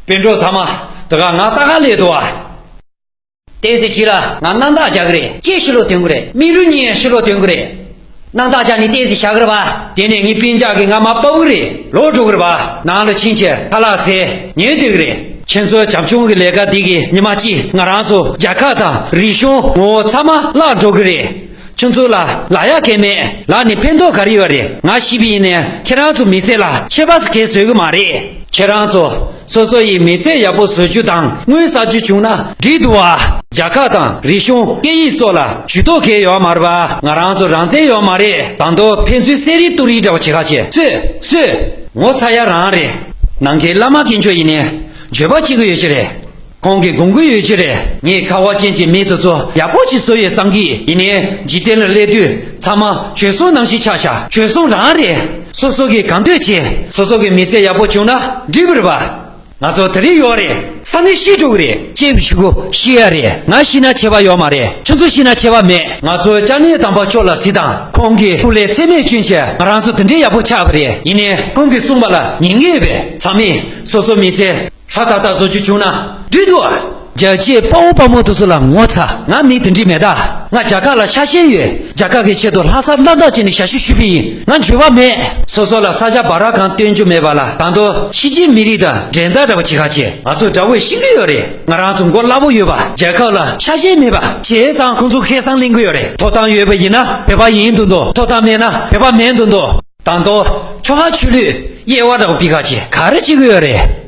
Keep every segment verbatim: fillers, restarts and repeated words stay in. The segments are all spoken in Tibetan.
སྤུན་གྲོགས་ཚང་མ། དེ་ག་ང་ལྟ་ག་སླེབས་འདུག་བ། ཏོག་ཙམ་ཅིག་ལ་ང་སྣང་དག་རྒྱག་གི་རེད། ལྕེ་ཕྱི་ལོགས་འདོན་གི་རེད། མིག་ལུས་གཉིས་ཕྱི་ལོགས་འདོན་གི་རེད། སྣང་དག་རྒྱག་ནས་ཏོག་ཙམ་བཞག་གི་རེད་པ། དེ་ནས་ངའི་སྤུན་ཀྱག་གིས་ང་མར་ཕབ་གི་རེད། ལོག་འགྲོ་གི་རེད་པ། ནང་ལ་ཕྱིན་བྱས་ཁ་ལག་ཟས་ཉལ་སྡོད་གི་རེད། ཁྱེད་ཚོའི་བྱམས་སྐྱོང་གི་ལས་ཀ་འདི་གིས་ཉི་མ་གཅིག་ང་རང་ཚོ་རྒྱལ་ཁབ་དང་རིག་གཞུང་ངོ་བོ་ཚང་མ་བརླག་འགྲོ་གི་རེད། ཁྱོད་ཚོ་ལ་ལབ་ཡག་གང་ཡང་མེད། ལབ་ནས་ཕན་ཐོགས་ག་རེ་ཡོད་རེད། ང་ཤི་བ་ཡིན་ནའི་ཁྱེད་རང་ཚོ་མི་ཚེ་ལ་ཁྱད་པར་གང་ཡང་བཟོ་གི་མ་རེད། ཁྱེད་རང་ཚོ་སོ་སོ་ཡི་མི་ཚེ་ཡག་པོ་བཟོ་རྒྱུ་དང་དངུལ་བསགས་རྒྱུ་བྱུང་ན་འགྲིག་འདུག་བ། རྒྱལ་ཁབ་དང་རིག་གཞུང་སྐད་ཡིག་སོགས་ལ་ཇུས་གཏོགས་གང་ཡང་ཡོད་མ་རེད་པ། ང་རང་ཚོ་རང་བཙན་ཡོད་མ་རེད། ད་དུང་ཕན་ཚུན་བསད་རེས་གཏུབ་རེས་འདྲ་བོ་བྱེད་ཁ་བྱེད། སུས་སུས། ངོ་ཚ་ཡག་རང་རེད། ནམ་མཁའི་བླ་མ་དཀོན་མཆོག་ཡིན་ནའི་འགྱོད་པ་བྱེད་ཀྱི་ཡོད་ཀྱི་རེད། ཁོང་གིས་དགོངས་ཀྱི་ཡོད་ཀྱི་རེད། ངས་ཁ་བ་ཅན་གྱི་མི་དེ་ཚོ་ཡག་པོ་ཅིག་བཟོ་ཡས་བསམ་གྱི་ཡིན། ཡིན་ནའི་འཇིག་རྟེན་ལ་སླེབས་དུས་ཚང་མ་བྱོལ་སོང་ནང་བཞིན་ཆགས་ཤག་བྱོལ་སོང་རང་རེད། སོ་སོ་གིས་གང་འདོད་བྱེད། སོ་སོ་གི་མི་ཚེ་ཡག་པོ་བྱུང་ན་འགྲིག་གི་རེད་པ། ང་ཚོ་དེ་རིང་ཡོད་རེད། སང་ཉིན་ཤི་འགྲོ་གི་རེད། གཅེས་པའི་ཕྲུ་གུ་ཤི་ཡ་རེད། ང་ཤི་ན་ཁྱད་པར་ཡོད་མ་རེད། ཁྱོད་ཚོ་ཤི་ན་ཁྱད་པར་མེད། ང་ཚོ་སྐྱབས་གནས་དམ་པ་མཆོག་ལ་གཟིགས་དང་། ཁོང་གིས་སྐུ་ལས་ཚད་མེད་བསྐྱོན་བྱས་ང་རང་ཚོ་དེ་འདྲའི་ཡག་པོ་ཆགས་པ་རེད། ཡིན་ནའི་ཁོང་གིས་གསུངས་པ་ལ་ཉན་གྱི་ཡོད་པས། ཚང་མས་སོ་སོ་མི་ཚེ་ཧྲ་ཏག་ཏག་བཟོ་རྒྱུ་བྱུང་ན་འགྲིག་འདུག་ཨ། རྒྱལ་གཅེས་དཔའ་བོ་དཔའ་མོ་དེ་ཚོ་ལ་ངོ་ཚ། ང་མི་དེ་འདྲ་མེད་ད། ང་རྒྱལ་ཁབ་ལ་ཆ་ཤས་ཡོད། རྒྱལ་ཁབ་ཀྱི་ཆེད་དུ་ལྷག་བསམ་རྣམ་དག་བྱས་ནས་ཞབས་ཞུ་ཞུས་པ་ཡིན། ང་འགྱོད་པ་མེད། སོ་སོ་ལ་ས་ཆ་འབའ་རག་གང་སྟོན་རྒྱུ་མེད་པ་ལ། ད་དུང་ཕྱི་རྒྱལ་མི་རིགས་དང་འགྲན་ཟླ་འདྲ་བོ་བྱེད་ཁ་བྱེད། ང་ཚོ་དགྲ་བོས་ཤེས་ཀྱི་ཡོད་རེད། ང་རང་ཚོ་མགོ་སླ་པོ་ཡོད་པ། རྒྱལ་ཁབ་ལ་ཆ་ཤས་མེད་པ། བྱས་ཙང་ཁོང་ཚོ་ཁེ་བཟང་ལེན་གྱི་ཡོད་རེད། ཐོབ་ཐང་ཡོད་པ་ཡིན་ན་བོད་པ་ཡིན་དུ་འདུག་ཐོབ་ཐང་མེད་ན་བོད་པ་མིན་དུ་འདུག་ད་དུང་ཆོལ་ཁ་ཆོས་ལུགས་དབྱེ་བ་འདྲ་བོ་ཕྱེ་ཁ་བྱེད། ག་རེ་བྱེད་ཀྱི་ཡོད་རེད།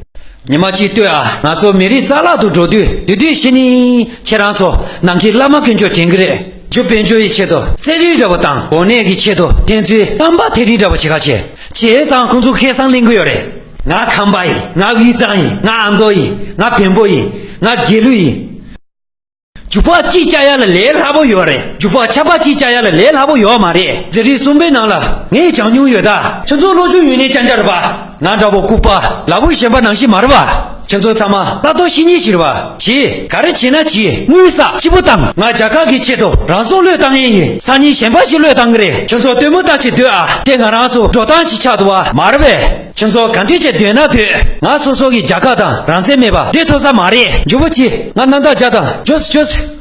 ཉི་མ་གཅིག་ལྟོས་ཨ། ང་ཚོ་མི་རིགས་རྩ་བརླག་ཏུ་འགྲོ་དུས། དེ་དུས་ཤི་ནི། ཁྱེད་རང་ཚོ་ནམ་མཁའི་བླ་མ་དཀོན་མཆོག་དྲན་གྱི་རེད། རྒྱུ་དཔལ་འབྱོར་གྱི་ཆེད་དུ་བསད་རེས་འདྲ་བོ་དང་། གོ་གནས་ཀྱི་ཆེད་དུ་ཕན་ཚུན་རྐང་པ་ཐེ་རེས་འདྲ་བོ་བྱེད་ཁ་བྱེད། བྱས་ཙང་ཁོང་ཚོ་ཁེ་བཟང་ལེན་གྱི་ཡོད་རེད། ང་ཁམས་པ་ཡིན། ང་དབུས་གཙང་ཡིན། ང་ཨ་མདོ་ཡིན། ང་བོན་པོ་ཡིན། ང་དགེ་ལུགས་ཡིན། རྒྱུག་པ་གཅིག་བཅག་ཡ་ལ་ལས་སླ་པོ་ཡོད་རེད། རྒྱུག་པ་ཆར་པ་གཅིག་བཅག་ཡ་ལ་ལས་སླ་པོ་ཡོད་མ་རེད། མཛད་རིམ་གསུམ་པའི་ནང་ལ་ངས་སྦྱང་མྱོང་ཡོད་ད། ཁྱོད་ཚོ་སློབ་སྦྱོང་ཡོད་ནི་རྐྱང་རྐྱང་རེད་པ། ང་འདྲ་བོ་ལྐུགས་པ་ལ་བུ་གཞན་པ་ནང་བཞིན་མ་རེད་པ། ཁྱོད་ཚོ་ཚང་མ་ལྟ་རྟོག་བྱེད་མཁན་ཞིག་རེད་པ། བྱེད། ག་རེ་བྱེད་ན་བྱེད། དངུལ་བསགས། སྐྱིད་པོ་བཏང་། ང་རྒྱལ་ཁབ་ཀྱི་ཆེད་དུ་རང་སྲོག་བློས་བཏང་མཁན་ཡིན། སང་ཉིན་གཞན་པ་ཞིག་བློས་བཏང་གི་རེད། ཁྱོད་ཚོ་ལྟད་མོ་ལྟ་བྱས་སྡོད་ཨ། དེ་ང་རང་ཚོ་འགྲོ་སྟངས་ཤིག་ཆགས་འདུག་པ། མ་རེད་པས། ཁྱོད་ཚོ་ག་འདྲ་བྱས་སྡོད་ན་སྡོད། ང་སོ་སོ་གི་རྒྱལ་ཁབ་དང་རང་བཙན་མེད་པ་བསྡད་ཐུབ་ས་མ་རེད། མགྱོགས་པོ་བྱེད། ང་སྣང་དག་རྒྱག་དང་། ཇོས་ཇོས།